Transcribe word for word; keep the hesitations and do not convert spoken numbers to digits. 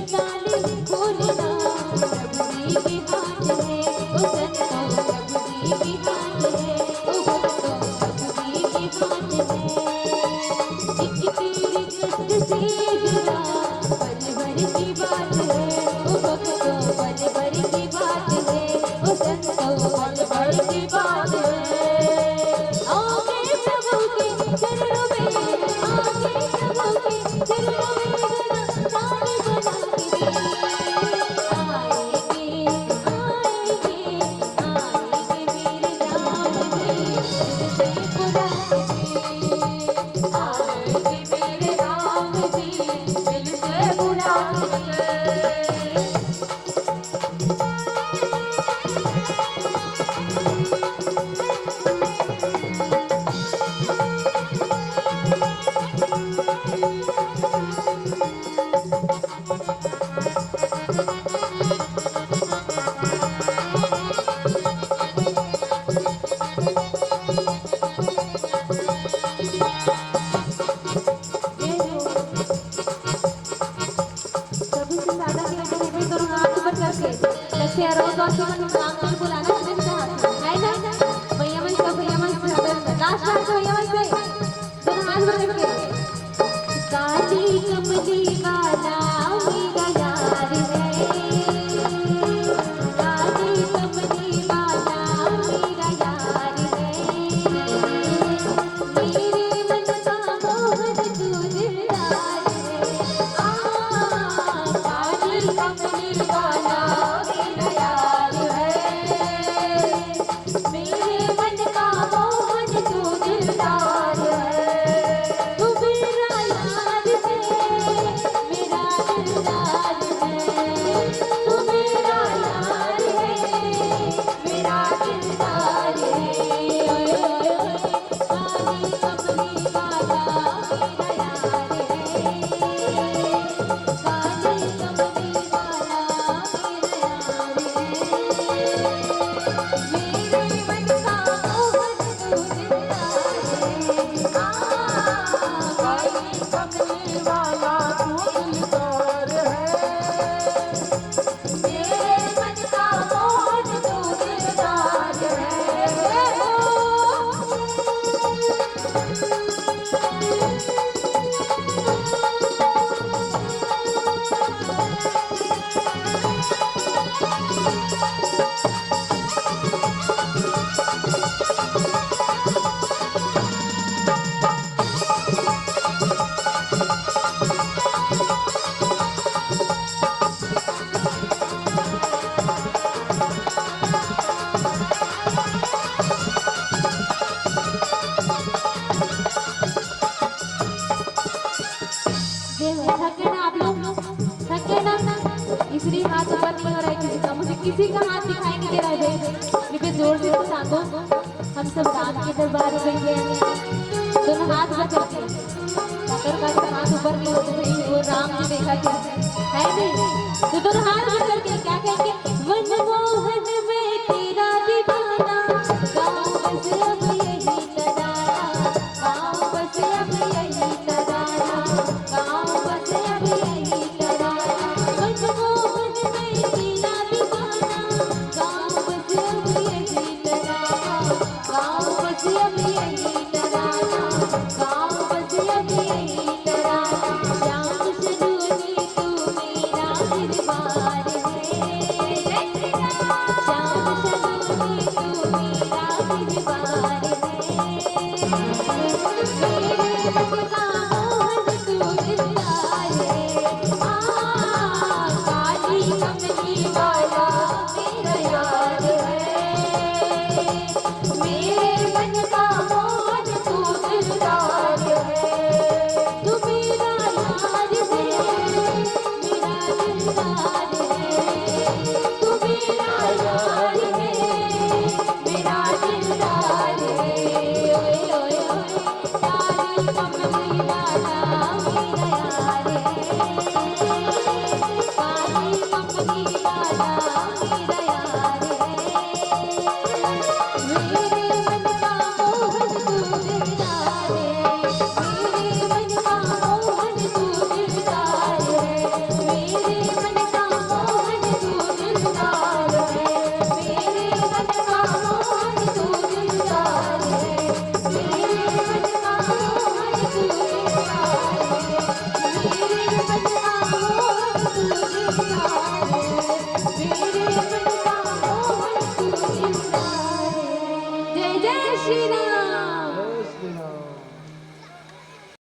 ताली खोलना, प्रभु जी के हाथ है, ओ संतो, प्रभु जी के हाथ है, ओ भक्तों, प्रभु जी के हाथ है। एक तेरे कष्ट से जुड़ा, पल भर की बात है, ओ भक्तों, पल भर की बात है, ओ संतो, पल भर की बात है। आओ मैं प्रभु के चरणों में, आओ मैं प्रभु के चरणों में, जरा ताली बना के। आएंगे, आएंगे, आएंगे मेरे राम जी, तुझसे बुलाएंगे। आएंगे मेरे राम जी, तुझसे बुलाएंगे। सभी से ज्यादा केयर देने पे दोनों हाथ ऊपर करके। लक्ष्य अरोज और सुमन राम को बुलाना, सुमन का हाथ में। है ना? भैया मन से, भैया मन से, लास्ट हाथ भैया मन से। दोनों हाथ ऊपर करके। काली कमली वाला मेरा यार है। काली कमली वाला मेरा यार है। मेरे मन का मोहन तू दिलदार है। आ, काली कमली वाला मेरा यार है। मेरे मन का मोहन तू दिलदार है। तू मेरा यार है, मेरा दिलदार है। तू मेरा यार है, मेरा दिलदार है। काली कमली वाला मेरा यार है। काली कमली वाला मेरा यार है। मेरे मन का मोहन तू दिलदार है। हाँ, काली कमली वाला तू दिलदार है। मेरे मन का मोहन तू दिलदार है। जय हो। थक गए ना आप लोग? थक गए ना? इसलिए हाथ ऊपर नहीं हो रहा है किसी का। मुझे किसी का हाथ दिखाई नहीं दे रहा है भाई। कृपया जोर से तो सांगो। हम सब राम के दरबार में गए हैं। दोनों हाथ ऊपर करके। अगर का हाथ ऊपर नहीं हो तो भाई वो राम जी देखा क्या? है नहीं?